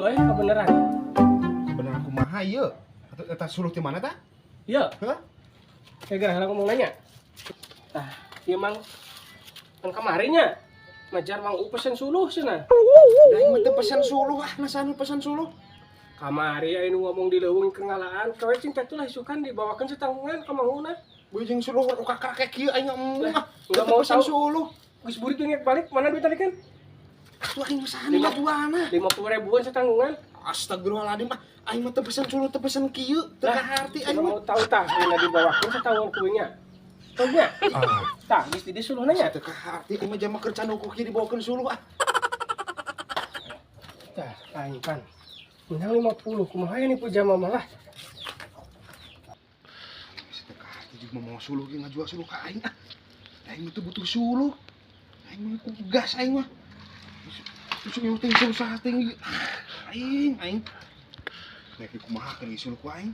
euy kebenaran. Beneran kumaha ieu? Atuh eta suluh ti mana tah? Iya, Hah? Kayak gara ngomong nanya. Tah, ieu Mang kan kamarinya. Majar Mang U pesen suluh cenah. Da aing mah teu pesen suluh ah, naha nu pesen suluh. Kamari aya nu ngomong di leuweung keur ngalaan, kawe cing teh tuh lah isukan dibawakeun setanggungan ka Mang Una. Beuh jeung suluh kakak kieu aing emung ah. Nggak Teu mau pesen tahu. Suluh. Geus burit ngek balik, mana duit tadi kan? Atuh aing mah saha nu ngajualna? 50 ribuan setanggungan. Astagfirullahaladzim ah, aing mah teu pesen suluh, teu pesen kieu, teu Lah, kaharti aing nggak mah. Mau tahu tah, ini dibawakeun setanggungan kuingnya. Tahu nya? Ah, Tah, geus di dieu suluhna nya. Teu kaharti aing mah jama keur can ukur kieu dibawakeun suluh ah. Tah, aing pan. Menang 50, kumaha ya nipu jama malah. Teu kaharti juga mau suluh ge ngajual suluh ka aing ah. Aing mah teu butuh suluh. Aing mah ku gas aing mah. Terus yang teh susah teh aing aing. Nek dikumahakeun ieu suluh ku aing.